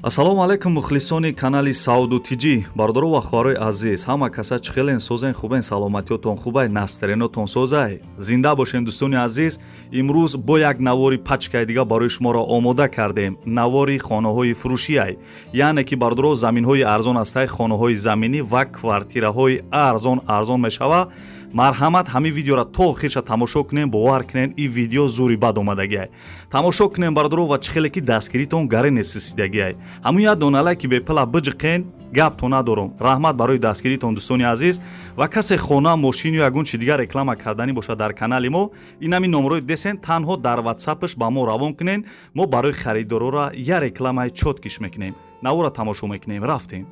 Ассалому алайкум, мухлисони канали Сауду Тиҷӣ, бародаро ва хоҳарои азиз. Ҳама каса чӣ хелен, созен, хубен, саломатиётон хубай, настроениётон созай, зинда бошен, дӯстони азиз. Имрӯз бо як навори пачкаи дига барои шуморо омода кардем. Навори хонаҳои фурӯшиай, яъне ки, бародаро, заминҳои арзон ҳастай, хонаҳои заминӣ ва квартираҳои арзон арзон мешава. Марҳамат, ҳамин видеоро то охирша тамошо кунем. Бовар кунен, ин видео зури бад омадагиай. Тамошо кунем, бародаро, ва чӣ хеле ки дастгиритон гаре несисидагиай, ҳамун як доналай ки бепила биҷиқен, гапто надорум. Раҳмат барои дастгиритон, дӯстони азиз. Ва касе хона, мошин ё ягон чи дигар реклама карданӣ бошад дар канали мо, ин ҳамин номерои десен, танҳо дар ватсапш ба мо равон кунен. Мо барои харидорора я рекламаи чёткиш мекунем. Навора тамошо мекунем, рафтем.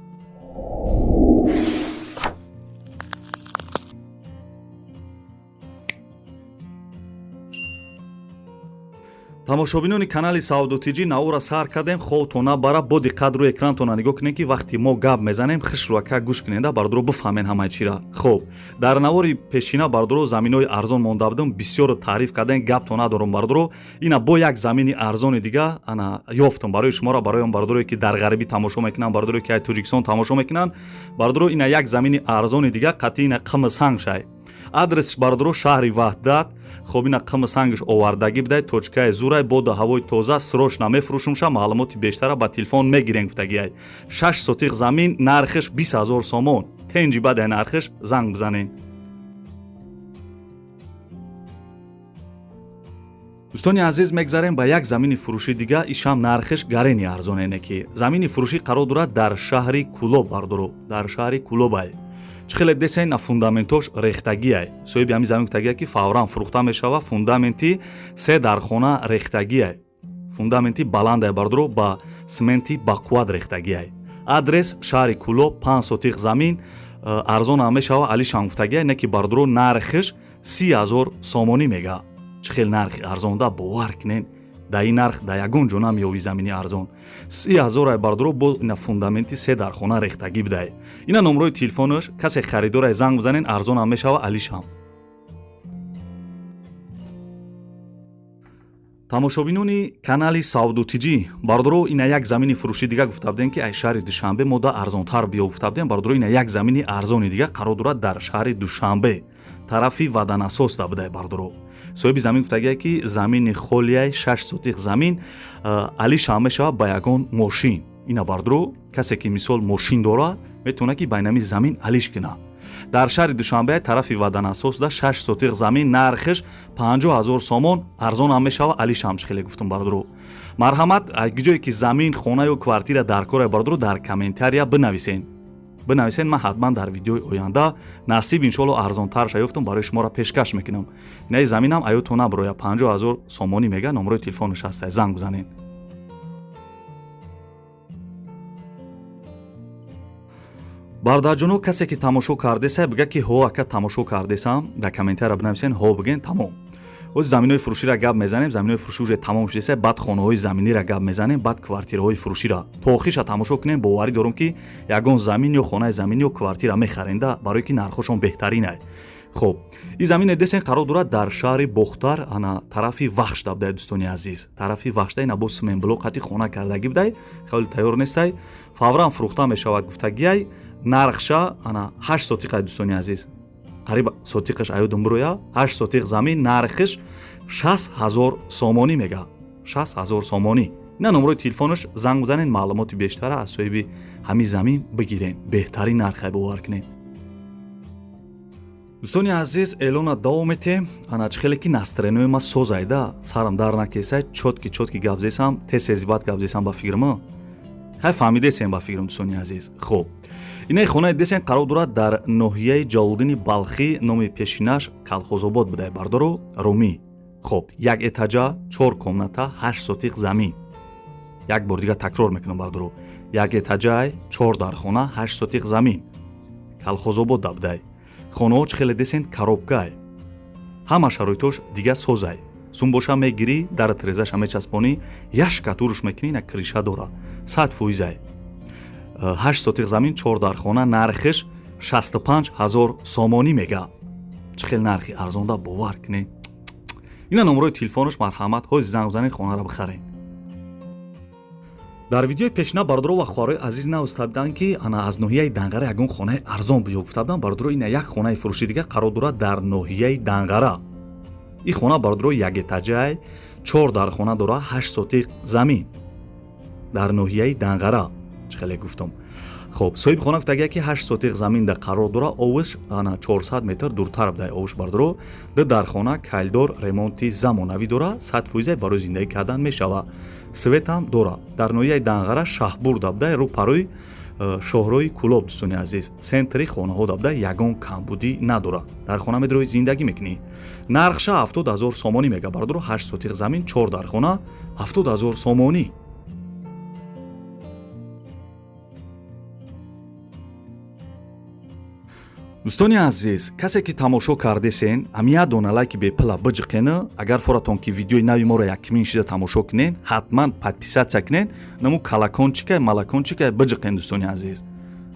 Тамошобинони канали Савдотиҷӣ, навора сар кардем. Ховтона бара, бо диққат рӯи экрантона нигоҳ кунед, ки вақти мо гап мезанем, хишрӯака гӯш кунеда, бардоро, бифаҳмен ҳамаи чира. Хуб, дар навори пешина, бардоро, заминҳои арзон монда будем, бисёр таъриф кардем, гапто надорум, бардоро. Ина бо як замини арзони дига ана ёфтам барои шуморо, барои он бардорое ки дар ғарибӣ тамошо мекунанд, бардорое ки ай Тоҷикистон тамошо мекунанд. Бардоро, ина як замини арзони дига, қатъи ина қими санг шай. Адресш, бардоро, шаҳри Ваҳдат. Хоб, ина қими сангш овардагӣ бидай, точкаи зурай, боду ҳавои тоза. Срочно мефурӯшумша, маълумоти бештара ба телефон мегирем, гуфтагиай. 6 сотиқ замин, нархиш 20 000 сомон, тенҷи бадай нархиш, занг бизанен. Дӯстони азиз, мегзарем ба як замини фурӯши дига. Ишам нархиш гарени арзонене ки замини фурӯшӣ қарор дорад дар шаҳри Кулоб, бардоро, дар шаҳри Кулобай. Чӣ хеле десен, на фундаментош рехтагиай. Соҳиби ҳамин замин гуфтагия, ки фавран фурӯхта мешава. Фундаменти се дархона рехтагиай, фундаменти баландай, бардоро, ба сменти бақувват рехтагиай. Адрес шаҳри Кулоб, 5 сотиқ замин, арзонам мешава, алишам гуфтагиай, не ки, бардоро, нархиш 30 000 сомонӣ мега. Чӣ хел нархи арзонда, бовар кунен, дар ин нарх дар ягон ҷо намеёви замини арзон. 30 000-ай, бардоро, бо ина фундаменти се дархона рехтагӣ бидай. Ина номрои телефонаш, касе харидорай, занг бизанен, арзонам мешава, алишам. Тамошобинони канали Савдутиҷӣ, бардоро, ина як замини фурӯши дига. Гуфта будем, ки ай шаҳри Душанбе мода арзонтар биё, гуфта будем, бардоро. Ина як замини арзони дига қарор дорад дар шаҳри Душанбе, тарафи Ваданасоста будай, бардоро. Соҳиби замин гуфтагия, ки замини холияй, 6 сотиқ замин, алишам мешава ба ягон мошин. Ина, бардоро, касе ки мисол мошин дора, метавонад ки ба инами замин алиш кунад. Дар шаҳри Душанбе, тарафи Ваданасосда, 6 сотиқ замин, нархиш 50 000 сомон, арзонам мешава, алишам, чӣ хеле гуфтум, бардоро. Марҳамат, ҷое ки замин, хона ё квартира дар кора, бардоро, дар комментария бинависен, бинависен. Ман ҳатман дар видеои оянда, насиб, иншоалло, арзонтарша ёфтам, барои шуморо пешкаш мекунам. Инаи заминам аёто наброя, 50 000 сомонӣ мега, номрои телефонаш ҳастай, занг бизанен. Бародарҷоно, касе ки тамошо кардеса, бига ки ҳо, ака, тамошо кардесам, дар комментария бинависен, ҳо биген, тамом. Оз заминҳои фурӯширо гап мезанем. Заминҳои фурӯшӣ уже тамом шудеса, баъд хонаҳои заминиро гап мезанем, баъд квартираҳои фурӯширо. То охирша тамошо кунем. Боварӣ дорум, ки ягон замин ё хонаи замин ё квартира мехаренда, барое ки нархошон беҳтаринай. Хуб, ин замине десен қарор дорад дар шаҳри Бохтар, ана тарафи Вахшда будай, дӯстони азиз, тарафи Вахшда. Ина бо сменблок қати хона кардагӣ будай, хеле тайёр нестай, фавран фурӯхта мешавад, гуфтагиай. Нархша ана 8 сотиқай, дӯстони азиз, қариб сотиқаш аёдум бироя. 8 сотиқ замин, нархиш 60 000 сомонӣ мега, 60 000 сомонӣ. Ина номрои телефонаш, занг бизанен, маълумоти бештара аз соҳиби ҳамин замин бигирен. Беҳтарин нархай, бовар кунед. Дӯстони азиз, эълона давом метем. Ана чӣ хеле ки настроениёи ма созайда, сарам дар накесай, чёткий, чёткий гап зесам, тез-тезибат гап зесам, ба фикрама хай фаҳмидесем, ба фикрам, дӯстони азиз. Хуб, инаи хонаи десен қарор дорад дар ноҳияи Ҷалолиддини Балхӣ, номи пешинаш Калхозобод будай, бардоро, Румӣ. Хуб, як этажа, чор комната, 8 сотиқ замин. Як бор дига такрор мекунам, бардоро: як этажай, чор дархона, 8 сотиқ замин, Калхозобод будай. Хонаҳо чӣ хеле десен, коробкай, ҳама шароитош дига созай. Сум боша мегирӣ, дара тирезаша мечаспонӣ, як штукатурш мекунӣ, на крыша дора, 100%-ай. 8 сотиқ замин, чор дархона, нархиш 65 000 сомонӣ мега. Чӣ хел нархи арзонда, бовар кунед. Ина номрои телефонаш, марҳамат, ҳози занг бизанед, хонаро бихаред. Дар видеои пешина бародаро ва хоҳарои азиз нависта буданд, ки ана аз ноҳияи Данғара ягон хонаи арзон биё гуфта буданд. Бародаро, ина як хонаи фурӯши дига қарор дорад дар ноҳияи Данғара. Ин хона, бародаро, якэтажаи, чор дархона дора, 8 сотиқ замин дар ноҳияи Данғара. Чӣ хеле гуфтам? Хоб, соҳиби хона гуфтагия, ки 8 сотиқ замин да қарор дора, овуш ана 400 метр дуртар будай овуш. Бародаро, ду дархона, калидор, ремонти замонавӣ дора, 100 фоиза барои зиндагӣ кардан мешава, светам дора. Дар ноҳияи Данғара, Шаҳбурда будай, рӯпарӯи шоҳрои Кулоб. Дӯстони азиз, центри хонаҳо да будай, ягон камбудӣ надора. Дар хона медрои, зиндагӣ мекунӣ. Нархша 70 000 сомонӣ мега, бародаро. 8 сотиқ замин, чор дархона, 70 000 сомонӣ. Дӯстони азиз, касе ки тамошо кардесен, ҳамия дона лайки бепила биҷиқена. Агар форатон, ки видеои нави моро якмин шида тамошо кунен, ҳатман подписаться кунен, наму колокольчика, малакончика биҷиқен, дӯстони азиз.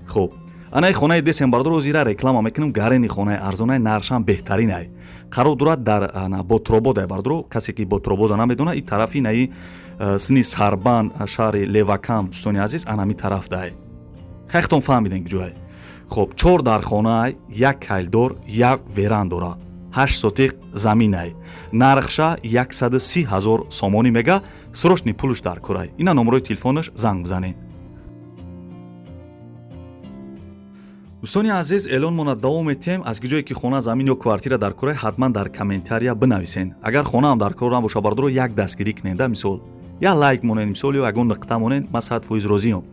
Хуб, анаи хонаи десен, бародаро, зира реклама мекунем. Гарени хонаи арзонай, нархшам беҳтаринай. Қарор дорад дар Ботрободай, бародаро. Касе ки Ботробода намедона, и тарафи наи сини Сарбан, шаҳри Левакам, дӯстони азиз, анами тараф дай. Хайхтон фаҳмиден ҷой. Хоб, чор дархонаай, як калидор, як веран дора, 8 сотиқ заминай. Нархша 130 000 сомонӣ мега, срочный пулш дар курай. Ина номерои телефонаш, занг бизанед. Дӯстони азиз, эълонмона давом метиҳем. Аз ки ҷое ки хона, замин ё квартира дар курай, ҳатман дар комментария бинависен. Агар хонаам дар кор набоша, бародаро, як дастгирӣ кунед, мисол, як лайк монед, мисол, ё ягон нуқта монед, ман 100% розиам.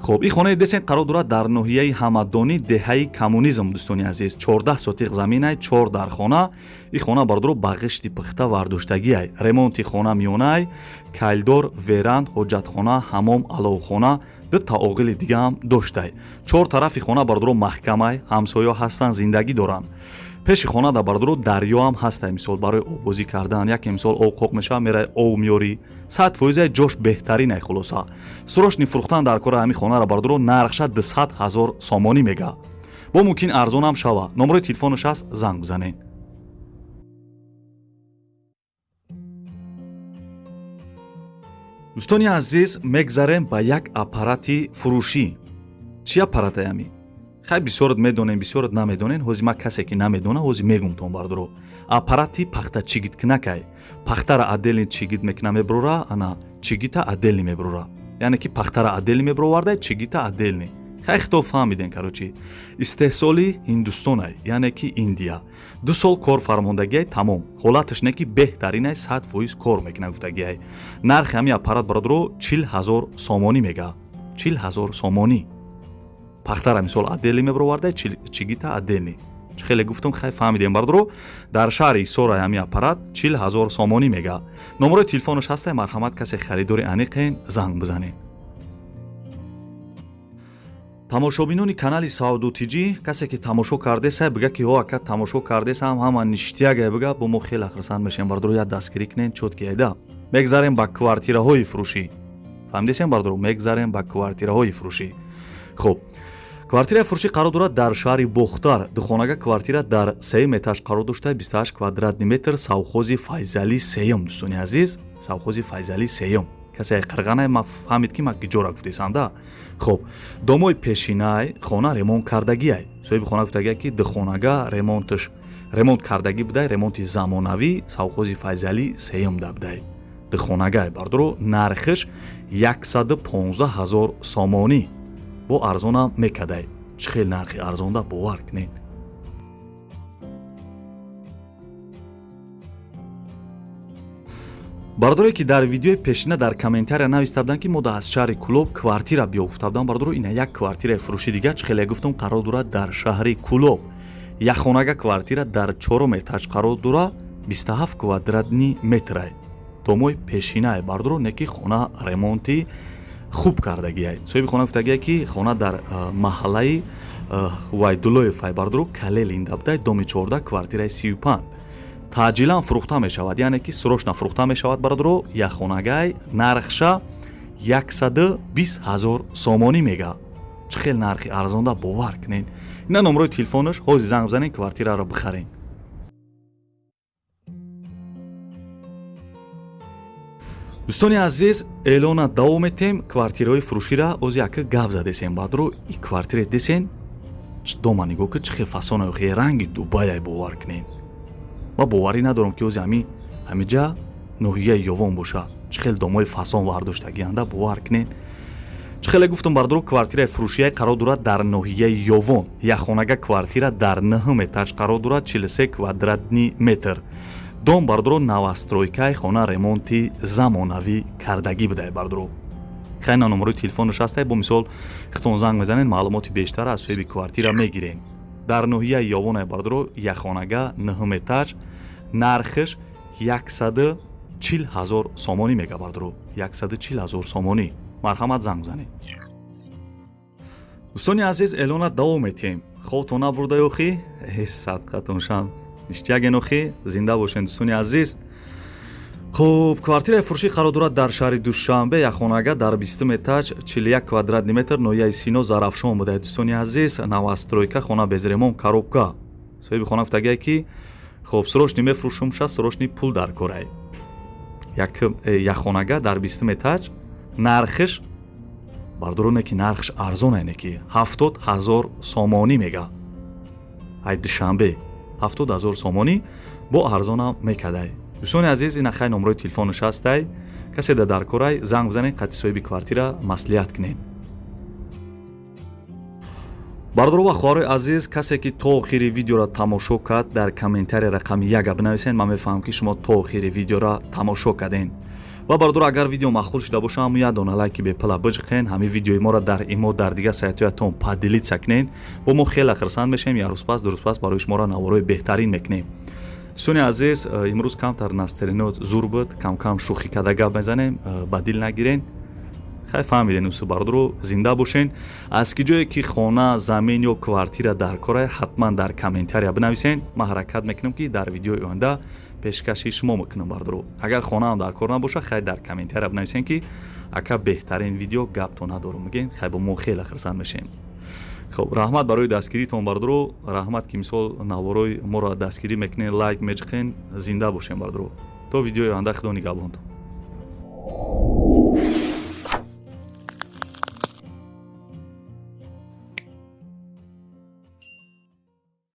Хуб, ин хонаи десен қарор дорад дар ноҳияи Ҳамадонӣ, деҳаи Коммунизм. Дӯстони азиз, 14 сотиқ заминай, чор дархона. Ин хона, бародаро, ба ғишти пухта вардоштагиай, ремонти хона миёнай, калидор, веранд, ҳоҷатхона, ҳамом, аловхона, дута оғили дигаам доштай. Чор тарафи хона, бародаро, маҳкамай, ҳамсоё ҳастанд, зиндагӣ доранд. Пеши хона да, бародаро, дарёам ҳастай, мисол, барои оббозӣ кардан. Яке, мисол, об қоқ мешава, мерай, ов меёрӣ. 100 фоизаи, ҷош беҳтаринай. Хулоса, срочный фурӯхтан дар кори ҳамин хонара, бародаро. Нархша 200 000 сомонӣ мега, бо мумкин арзонам шава. Номерои телефонаш ҳаст, занг бизанед. Дӯстони азиз, мегзарем ба як аппарати фурӯшӣ. Чӣ аппаратаями? Хай, бисёрат медонем, бисёрат намедонен. Ҳози ма, касе ки намедона, ҳози мегумтон, бардоро. Аппарати пахта чигиткунакай. Пахтара отдельный чигит мекуна, мебурора, ана чигита отдельный мебурора, яъне ки пахтара отдельный мебуровардай, чигита отдельный. Хай, хито фаҳмиден. Короче, истеҳсоли Ҳиндустонай, яъне ки Индия. 2 сол кор фармондагиай, тамом. Ҳолаташ не ки беҳтаринай, 100% кор мекуна гуфтагиай. Нархи ҳамин аппарат, бародаро, 40 000 сомонӣ мега, 40 000 сомонӣ. Пахтара, мисол, отдельный мебуровардай, чигита отдельный. Хеле гуфтум, хай, фаҳмидем, бародаро. Дар шаҳри Ҳисора ҳамин аппарат 40 000 сомонӣ мега. Номерои телефонаш ҳастай, марҳамат, касе харидори аниқен, занг бизанед. Тамошобинони канали Савдо Тиҷӣ, касе ки тамошо кардесай, бига ки ҳо, ака, тамошо кардесам, ҳама ништиягай, бига, бо мо хеле хурсанд мешем. Бародаро, як дастгирӣ кунен, чёткий айда. Мегзарем ба квартираҳои фурӯшӣ. Фаҳмидесем, бародаро? Мегзарем ба квартираҳои фурӯшӣ. Хуб, квартираи фурӯшӣ қарор дорад дар шаҳри Бохтар. Духонага квартира дар сеюм этаж қарор дошта, 28 квадратный метр, совхози Файзалӣ сеюм. Дӯстони азиз, совхози Файзалӣ сеюм. Касе қирғанай, ма фаҳмид, ки ма гиҷора гуфтесам да. Хуб, домои пешинай, хона ремонт кардагиай. Соҳиби хона гуфтагиай, ки духонага ремонтш ремонт кардагӣ будай, ремонти замонавӣ. Совхози Файзалӣ сеюм да будай, духонагай, бардоро. Нархиш 115 000 сомонӣ, бо арзонам мекадай. Чӣ хел нархи арзонда, бовар кунед. Бародарое ки дар видеои пешина дар комментария нависта буданд, ки мо аз шаҳри Кулоб квартира биё гуфта будам, бародаро, ина як квартираи фурӯши дига, чӣ хеле гуфтум, қарор дорад дар шаҳри Кулоб. Якхонага квартира дар чорум этаж қарор дора, 27 квадратный метрай, домои пешинае, бародаро, не ки хона ремонти хуб кардагиай. Соҳиби хона гуфтагиай, ки хона дар маҳаллаи Вайдуллоев ай, бародаро, Калелинда будай, доми 14, квартираи 35. Таъҷилан фурӯхта мешавад, яъне ки срочно фурӯхта мешавад, бародаро. Якхонагай, нархша 120 000 сомонӣ мега. Чӣ хел нархи арзонда, бовар кунед. Ина номерои телефонаш, ҳозир занг бизанед, квартираро бихаред. Дӯстони азиз, эълона давом метем. Квартираҳои фурӯшира ози яка гап задесем, баъдро и квартире десен, дома нигоҳ ки чӣ хел фасона, хе ранги Дубайай, бовар кунен. Ма боварӣ надорам, ки ози ҳамиҷа ноҳияи Ёвон боша. Чӣ хел домои фасон вардоштагианда, бовар кунен. Чӣ хеле гуфтум, бардоро, квартираи фурӯшияй қарор дорад дар ноҳияи Ёвон. Якхонага квартира дар нӯҳум этаж қарор дорад, 43 квадратный метр дом, бардоро. Новостройкаи хона, ремонти замонавӣ кардагӣ будай, бардоро. Хайна номерои телефонаш ҳастай, бо мисол хитон занг мезанед, маълумоти бештар аз соҳиби квартира мегирен. Дар ноҳияи Ёвонай, бардоро, якхонага, нӯҳум этаж, нархаш 140 000 сомонӣ мега, бардоро, 140 000 сомонӣ. Марҳамат, занг бизанед. Дӯстони азиз, эълона давом метиҳем. Хобтон набурда ёхи? Э, садқатон шам, ништяген охи. Зинда бошен, дӯстони азиз. Хуб, квартираи фурӯшӣ қарор дорад дар шаҳри Душанбе, якхонага дар 20-ум этаж, 41 квадратный метр, ноҳияи Сино, Зарафшон буда, дӯстони азиз. Новостройка хона, без ремонт, коробка. Соҳиби хона гуфтагие, ки хоб, срочный мефурӯшум, ша срочный пул дар корай. Якхонага дар 20-ум этаж, нархиш, бардороне, ки нархиш арзон, не ки 70 000 сомонӣ мега. Ай Душанбе 70 000 сомонӣ бо арзонам мекадай. Дӯстони азиз, ина хай номрои телефонаш ҳастай. Касе да дар корай, занг бизанед, қати соҳиби квартира маслиҳат кунед. Бародаро ва хоҳарои азиз, касе ки то охири видеоро тамошо кард, дар комментария рақами яка бинависед. Ман мефаҳмам, ки шумо то охири видеоро тамошо кардем. Ва бародаро, агар видео маъқул шуда боша, ҳамун як дона лайки бепала биҷиқен, ҳамин видеои моро дар имо, дар дигар сайтҳоятон поделиться кунен. Бо мо хеле хурсанд мешавем. Як рӯз пас, 2 рӯз пас барои шуморо наворои беҳтарин мекунем. Дӯстони азиз, имрӯз камтар настроение зур буд, камкам шӯхӣ карда гап мезанем, ба дил нагирен. Хай, фаҳмиден усу, бародаро. Зинда бошен. Аз ки ҷое ки хона, замин ё квартира дар кора, ҳатман дар комментария бинависен. Ман ҳаракат мекунам, ки дар видеои оянда пешкаши шумо мекунам, бародаро. Агар хонаам дар кор набоша, хай, дар комментария бинависен, ки ака, беҳтарин видео, гапто надорум, мегӯен. Хай, бо мо хеле хурсанд мешем. Хоб, раҳмат барои дастгиритон, бародаро. Раҳмат, ки мисол наворои моро дастгирӣ мекунен, лайк меҷиқен. Зинда бошем, бародаро. То видеои оянда, худо нигаҳбонтон.